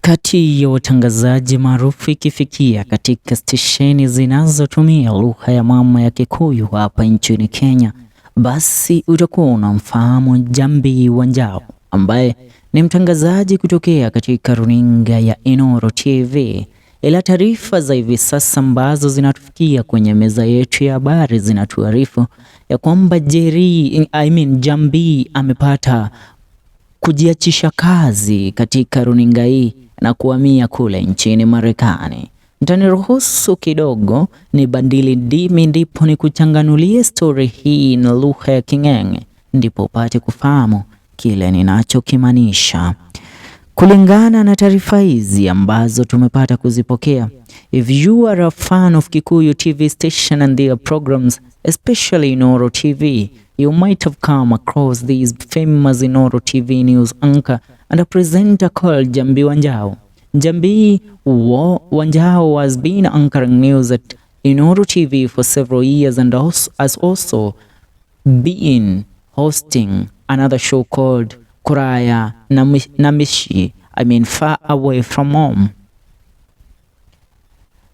Kati ya watangazaji maarufu ikifikia katika stesheni zinazotumia lugha ya mama ya Kikuyu hapa nchini Kenya, basi utakuwa unamfahamu Njambi Wanjau ambaye ni mtangazaji kutokea katika runinga ya Inooro TV. Ila taarifa za hivi sasa ambazo zinatufikia kwenye meza yetu ya habari zinatuarifu ya kwamba Jerry, I mean Njambi amepata kujiachisha kazi katika runinga hii na kuhamia kule nchini Marekani. Mtaniruhusu kidogo ni bandili ndimi ndipo nikuchanganulie stori hii na lugha ya King'eng'e, ndipo upate kufahamu kile ninachokimaanisha. Kulingana na taarifa hizi ambazo tumepata kuzipokea, if you are a fan of Kikuyu TV station and their programs, especially Inooro TV, you might have come across this famous Inooro TV news anchor and a presenter called Njambi Wanjau. Njambi Wanjau has been anchoring news at Inooro TV for several years and also, has also been hosting another show called Kuraya Namishi, I mean Far Away From Home.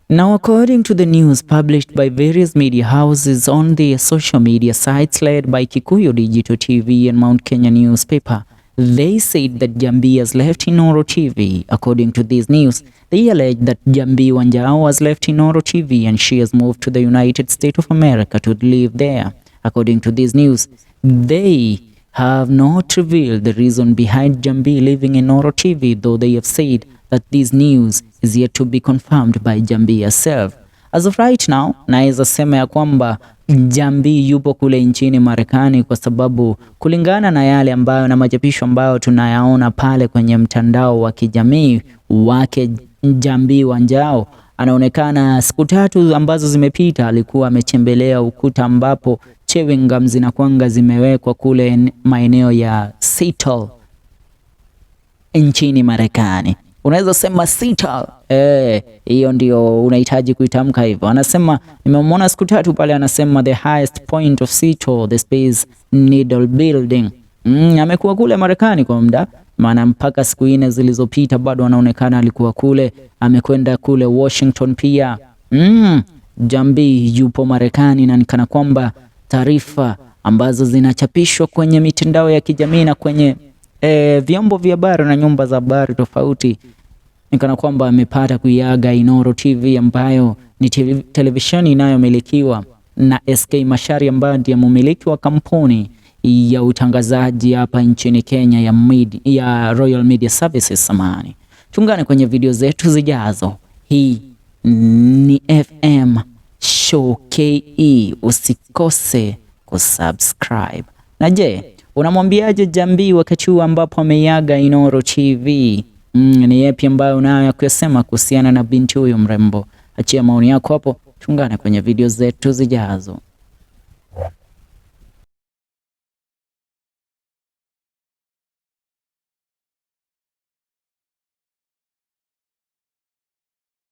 Now, according to the news published by various media houses on their social media sites led by Kikuyu Digital TV and Mount Kenya newspaper, they said that Njambi has left Inooro TV. According to this news, they allege that Njambi Wanjau has left Inooro TV and she has moved to the United States of America to live there. According to this news, they have not revealed the reason behind Njambi leaving Inooro TV, though they have said that this news is yet to be confirmed by Njambi herself. As of right now, naweza sema ya kwamba Njambi yupo kule nchini Marekani kwa sababu kulingana na yale ambayo na machapisho ambayo tunayaona pale kwenye mtandao wa kijamii wake Njambi Wanjau, anaonekana siku 3 ambazo zimepita alikuwa ametembelea ukuta ambapo chewing gum zinakwanga zimewekwa kule maeneo ya Seattle nchini Marekani. Unaweza sema Seattle. Hiyo ndio unahitaji kuitamka hivyo. Anasema nimemwona siku 3 pale, anasema the highest point of Seattle, the Space Needle Building. Amekuwa kule Marekani kwa muda, maana mpaka siku 4 zilizopita bado anaonekana alikuwa kule, amekwenda kule Washington pia. Njambi yupo Marekani na nikana kwamba taarifa ambazo zinachapishwa kwenye mitandao ya kijamii na kwenye vyombo vya habari na nyumba za habari tofauti ni kana kwamba amepata kuiaga Inooro TV ambayo ni televisheni inayomilikiwa na SK Macharia ambaye ndiye mmiliki wa kampuni ya utangazaji hapa nchini Kenya ya Royal Media Services. Samahani. Tuungane kwenye video zetu zijazo. Hii ni FM Show KE, usikose kusubscribe. Na je, unamwambiaje Njambi wakati huu ambapo ameiaga Inooro TV? Ni yapi ambayo unayo ya kuyasema kuhusiana na binti huyu mrembo? Achia maoni yako hapo, tuungane kwenye video zetu zijazo.